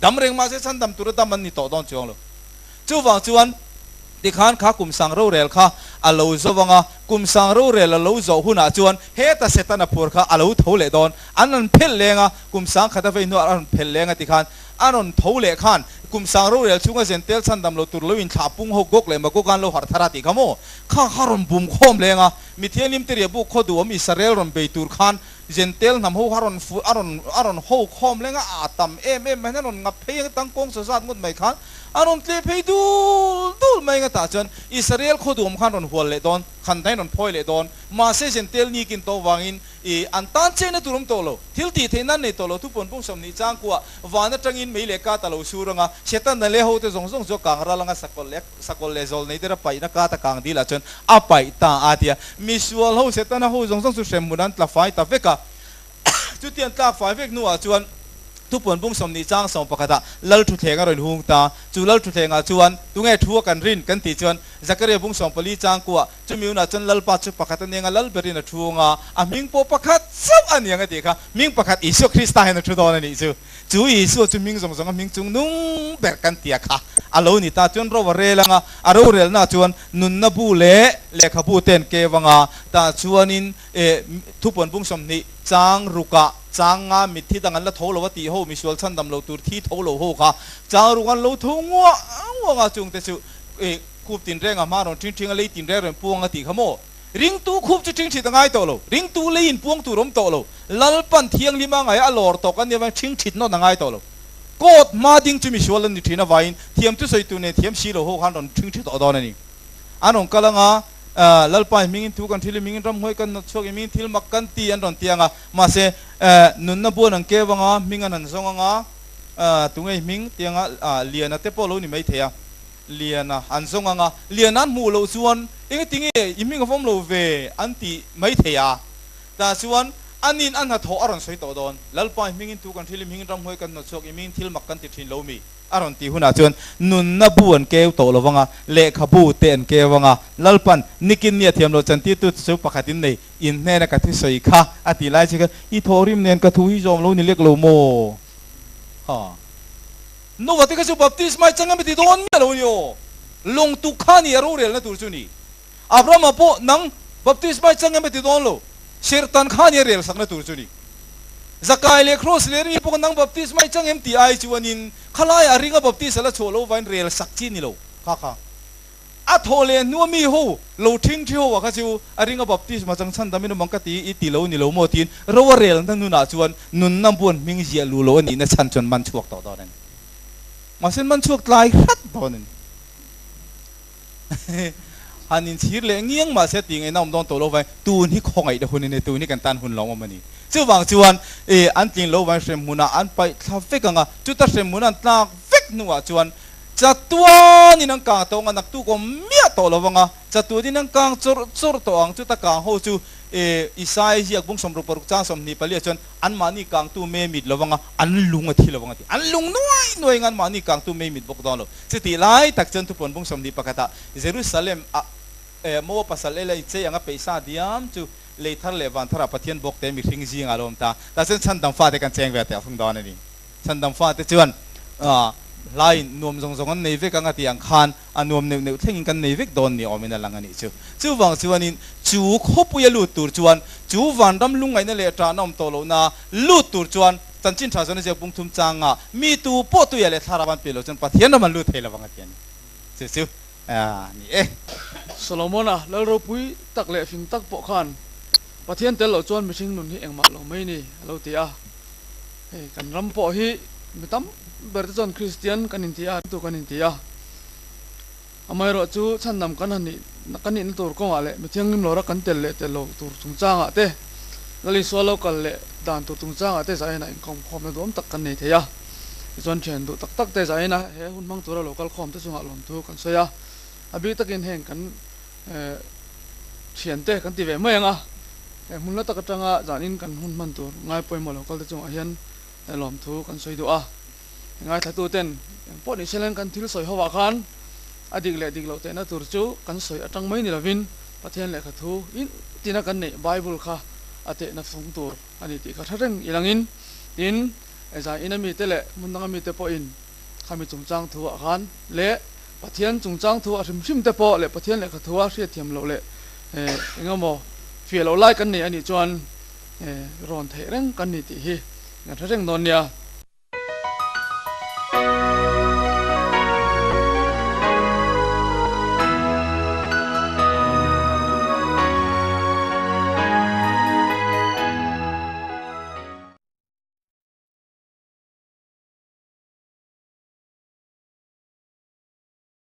Dam reng mahse chhandam tura dam an ni tawh dawn chuang lo. Chuvang chuan tikhan kha kum sang rorel kha a lo zo vang a, kum sang rorel a lo zawh hunah chuan heta Setana phur kha a lo tho leh dawn. An rawn phelh leng a, kum sang khat a vei hnuah a rawn phelh leng a tikhan a rawn tho leh khan kum sang rorel chhunga zentel chhandam lo tur lo inthlah pung ho Gog leh Magog an lo harh thar a tih kha maw? Kha kha rawn bum khawm leng a, Mithianghlim te riahbuk khaw duhawm Israel rawn bei tur khan Zentel hnam ho a rawn fu a rawn a rawn ho khawm leng a, a tam em em mai hian a rawn ngap phei ang tangkawng chaw zat ngawt mai khan a rawn tleh phei dul dul mai ang tah chuan Israel khaw duhawm khan rawn hual leh dawn, khan dang in rawn phawi leh dawn. Mahse Zentel ni kin tawh vangin i an tan chehna tur awm tawh lo, thil tih theih nan nei tawh lo thupuan pung 20 changkua van atangin mei leh kat a lo sur ang a, Satan leh ho te zawng zawng chu a kang ral ang a, sakawlh leh Sakawlh leh zawl nei dera paihna kata kang dil ah chuan a paih ta a tia. Misual ho Setana ho zawng zawng chu hremhmun an tla fai ta vek a. Chuti an tlak fai vek hnuah chuan thupuan bung 20 chang 11 ah Lal Thuthleng a rawn hung ta. Chu Lal Thuthleng ah chuan tunge thu a kan rin kan tih chuan Zakaria bung 14 chang kuah chumi hunah chuan Lalpa chu pakhat a niang a, Lal berin a thu ang a, a hming pawh pakhat chauh a niang a tih kha hming pakhat Isua Krista hian a thu dawn a nih chu. Chu Isua chu hming zawng zawng a hming chung nung ber kan tia kha a lo ni ta. Chuan ro a rel anga, a rorelna chuan nunna bu leh lehkhabu te an keu anga, tah chuanin thupuan bung 20 chang rukah chang nga mitthi dang an la tho lo a tih ho, misual chhandam lo tur thi tho lo ho kha chang ruk an lo tho nguah nguah anga, chungte chu khup tinreng a hma rawn ṭhing ṭhing a, lei tinreng rawn puang a tih kha maw? Ringtu khup chu ṭhing ṭhit a ngai tawh lo. Ringtu lei in puang tur awm tawh lo. Lalpan thianghlim a ngai a lawr tawk a nia vang ṭhing ṭhit nawn a ngai tawh lo. Court hma ding chu misual an ni ṭhin avangin thiam thu sawi tur nen thiam si lo ho khan rawn ṭhing ṭhi tawh dawn a ni. An rawn kal anga, Lalpa i hmingin thu kan hril i hmingin ramhnuai kan nawt chhuak i hmingin thil mak kan ti an rawn ti anga, mahse nunna buan an keu anga, hming an han zawng anga, tunge i hming ti anga Liana te pawh lo ni maithei a. Liana an zawng ang a, Liana an hmuh loh chuan engati nge i hming a vawm lo ve an ti mai thei a. Tah chuan anin a hnathawh a rawn sawi tawh dawn. Lalpa i hmingin thu kan hril i hmingin ramhuai kan hnawt chhuak i hmingin thil mak kan ti thin lo mi? A rawn tih hunah chuan nunna bu an keu tawh lo vang a, lehkhabu te an keu ang a. Lalpan, Nikin nia thiam loh chantirtu chu pakhatin nei, in hnena ka thusawi kha a ti lai che khan i thawhrim nen ka thu hi zawm lo ni lek lo maw? Ha. Nova te kha chu baptisma i chang em ti dawn miah lo a ni aw. Lawng tuk kha a ni a rorelna tur chu ni. Abrahama pawh nang baptisma i chang em ti dawn lo. Serhtan kha a ni a relsakna tur chu ni. Zakai leh Cross leh mi pawh nang baptisma i chang em ti ai chuanin khalaiah a ringa baptist a la chhuah lo vain relsak chi ni lo kha kha. A thawh leh hnua mi ho lo ṭhing ṭhi ho ah kha chu a ring a baptisma chang chhan dam in awm ang ka ti i ti lo ni lo maw tiin ro a relna nunah chuan nunna buan hming ziah luh loh a nihna chhan chuan man chhuak tawh dawn a ni. Mahse man chhuak tlai hrat dawn a ni. Han inchhir leh ngiang mahse tih ngaihna awm dawn tawh lo vain tun hi khawngaih na hun a ni, tun hi kan tan hun lawm awm a ni. Chuvang chuan an tling lo vain hremhmunah an paih thla vek ang a, chuta hremhmun an tlak vek hnuah chuan Chatuanin an kang tawh ang a, naktuk awm miah tawh lo vang a, chatuanin an kang chawrh chawrh tawh ang. Chuta kang ho chu Isai ziak bung 64 chang 24 ah chuan anmahni kangtu mei mit lo vang a, an lung a thi lo vang a ti. An lung nuai nuai ang a, anmahni kangtu mei mit bawk dawn lo. Chutih lai tak chuan thupuan bung 21 ah Jerusalem ah Moab pasal Ela inchei anga peihsa diam chu lei thar leh van tharah Pathian bawk te mihring zingah a lo awm ta. Tah chuan chhandam fate kan cheng ve teh thung dawn a ni. Chhandam fate chuan hlaiin nuam zawng zawng an nei vek ang a tih ang khan a nuam neuh neuh thlengin kan nei vek dawn ni awmin a lang a nih chu. Chuvang chuanin chu khawpuia lut tur chuan chu vanram lungngaihna leh ṭahna awm tawh lohna lut tur chuan chanchin ṭha zawn a ziak bung thum changa mi tu pawh tuia leh thlarau an piah loh chuan Pathian ram an lut thei lo ang a ti a ni. Chu chu a ni e. Solomona lal ropui tak leh fing tak pawh khan Pathian tel loh chuan mihring nun hi engmah lo mai ni a lo ti a. Hei kan ram pawh hi mi tam ber te chuan Kristian kan inti a, ringtu kan inti a. Amaherawh chu chhandam kan han nih kan nihna tur kawngah leh mi thianghlim lawra kan tel leh tel lo tur chungchangah te, Lal Isua lo kal leh dan tur chungchangah te zainah inkawmkhawmna duhawm tak kan nei thei a. Tichuan thian duh tak tak te zaina he hun hmang tura lo kal khawm te chungah lawmthu kan sawi a. A bik takin heng kan thiante kan ti ve mai ang a, he hmun la tak atanga zanin kan hun hman tur ngai pawimawh lo kal te chungah hian lawmthu kan sawi duh a. Ngaithla ten eng pawh ni selen kan thil sawi hovah khan a dik leh dik loh tehna tur chu kan sawi atang mai ni lovin Pathian lehkha thu in tina kan neih Bible kha a tehna fung tur a ni tih kha hre reng ilangin tin. Zai ina mite leh hmun danga mite pawhin khami chungchang thu ah khan leh Pathian chungchang thu a hrim hrim te pawh leh Pathian lehkha thu a hriatthiam loh leh engemaw fiah loh lai kan nei anih chuan rawn theih reng kan ni tih hi kan hre reng dawn nia.